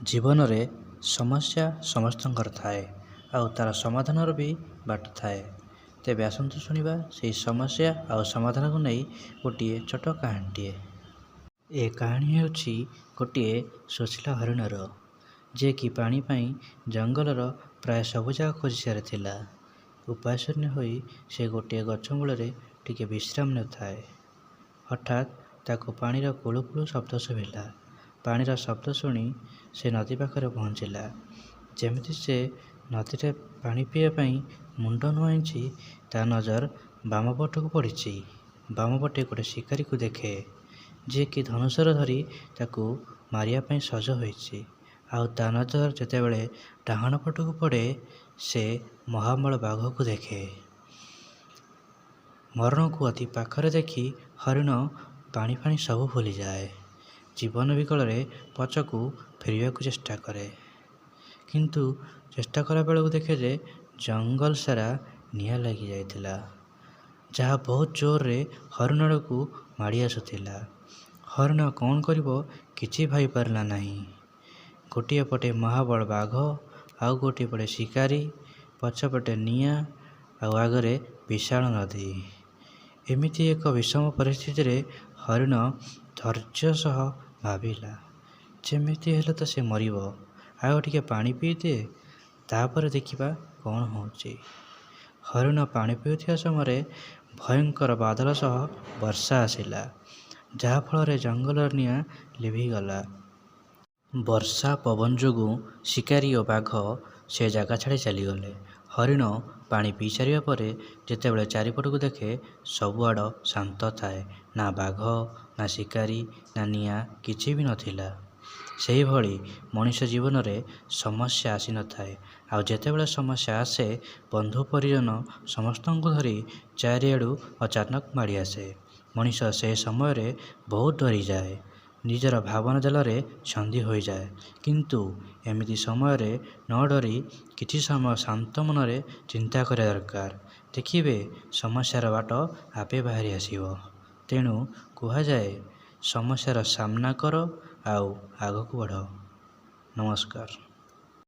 ଜୀବନରେ ସମସ୍ୟା ସମସ୍ତଙ୍କର ଥାଏ ଆଉ ତା'ର ସମାଧାନର ବି ବାଟ ଥାଏ। ତେବେ ଆସନ୍ତୁ ଶୁଣିବା ସେହି ସମସ୍ୟା ଆଉ ସମାଧାନକୁ ନେଇ ଗୋଟିଏ ଛୋଟ କାହାଣୀଟିଏ। ଏ କାହାଣୀ ହେଉଛି ଗୋଟିଏ ସୋଷିଲା ହରିଣର, ଯିଏକି ପାଣି ପାଇଁ ଜଙ୍ଗଲର ପ୍ରାୟ ସବୁ ଜାଗା ଖୋଜି ସାରିଥିଲା। ଉପାୟଶୂନ୍ୟ ହୋଇ ସେ ଗୋଟିଏ ଗଛ ମୂଳରେ ଟିକେ ବିଶ୍ରାମ ନେଉଥାଏ। ହଠାତ୍ ତାକୁ ପାଣିର କୁଳୁ କୁଳୁ ଶବ୍ଦ ଶୁଭିଲା। ପାଣିର ଶବ୍ଦ ଶୁଣି ସେ ନଦୀ ପାଖରେ ପହଞ୍ଚିଲା। ଯେମିତି ସେ ନଦୀରେ ପାଣି ପିଇବା ପାଇଁ ମୁଣ୍ଡ ନୁଆଁଇଛି, ତା ନଜର ବାମ ପଟକୁ ପଡ଼ିଛି। ବାମ ପଟେ ଗୋଟେ ଶିକାରୀକୁ ଦେଖେ, ଯିଏକି ଧନୁଶର ଧରି ତାକୁ ମାରିବା ପାଇଁ ସଜ ହୋଇଛି। ଆଉ ତା ନଜର ଯେତେବେଳେ ଡାହାଣ ପଟକୁ ପଡ଼େ, ସେ ମହାବଳ ବାଘକୁ ଦେଖେ। ମରଣକୁ ଅତି ପାଖରେ ଦେଖି ହରିଣ ପାଣି ଫାଣି ସବୁ ଭୁଲିଯାଏ। ଜୀବନ ବିକଳରେ ପଛକୁ ଫେରିବାକୁ ଚେଷ୍ଟା କରେ, କିନ୍ତୁ ଚେଷ୍ଟା କଲା ବେଳକୁ ଦେଖେ ଯେ ଜଙ୍ଗଲ ସାରା ନିଆଁ ଲାଗିଯାଇଥିଲା, ଯାହା ବହୁତ ଜୋରରେ ହରିଣ ଆଡ଼କୁ ମାଡ଼ି ଆସୁଥିଲା। ହରିଣ କ'ଣ କରିବ କିଛି ଭାବିପାରିଲା ନାହିଁ। ଗୋଟିଏ ପଟେ ମହାବଳ ବାଘ, ଆଉ ଗୋଟିଏ ପଟେ ଶିକାରୀ, ପଛପଟେ ନିଆଁ ଆଉ ଆଗରେ ବିଶାଳ ନଦୀ। ଏମିତି ଏକ ବିଷମ ପରିସ୍ଥିତିରେ ହରିଣ ଧୈର୍ଯ୍ୟ ସହ ଭାବିଲା, ଯେମିତି ହେଲେ ତ ସେ ମରିବ, ଆଉ ଟିକେ ପାଣି ପିଇଦିଏ, ତାପରେ ଦେଖିବା କ'ଣ ହେଉଛି। ହରିଣ ପାଣି ପିଉଥିବା ସମୟରେ ଭୟଙ୍କର ବାଦଲ ସହ ବର୍ଷା ଆସିଲା, ଯାହାଫଳରେ ଜଙ୍ଗଲର ନିଆଁ ଲିଭିଗଲା। ବର୍ଷା ପବନ ଯୋଗୁଁ ଶିକାରୀ ଓ ବାଘ ସେ ଜାଗା ଛାଡ଼ି ଚାଲିଗଲେ। ହରିଣ ପାଣି ପିଇ ସାରିବା ପରେ ଯେତେବେଳେ ଚାରିପଟକୁ ଦେଖେ, ସବୁଆଡ଼ ଶାନ୍ତ ଥାଏ। ନା ବାଘ, ନା ଶିକାରୀ, ନା ନିଆଁ, କିଛି ବି ନଥିଲା। ସେହିଭଳି ମଣିଷ ଜୀବନରେ ସମସ୍ୟା ଆସିନଥାଏ, ଆଉ ଯେତେବେଳେ ସମସ୍ୟା ଆସେ, ବନ୍ଧୁ ପରିଜନ ସମସ୍ତଙ୍କୁ ଧରି ଚାରିଆଡ଼ୁ ଅଚାନକ ମାଡ଼ି ଆସେ। ମଣିଷ ସେ ସମୟରେ ବହୁତ ଡରିଯାଏ, ନିଜର ଭାବନା ଜାଲରେ ଛନ୍ଦି ହୋଇଯାଏ। କିନ୍ତୁ ଏମିତି ସମୟରେ ନ ଡରି କିଛି ସମୟ ଶାନ୍ତ ମନରେ ଚିନ୍ତା କରିବା ଦରକାର। ଦେଖିବେ, ସମସ୍ୟାର ବାଟ ଆପେ ବାହାରି ଆସିବ। ତେଣୁ କୁହାଯାଏ, ସମସ୍ୟାର ସାମ୍ନା କର ଆଉ ଆଗକୁ ବଢ଼। ନମସ୍କାର।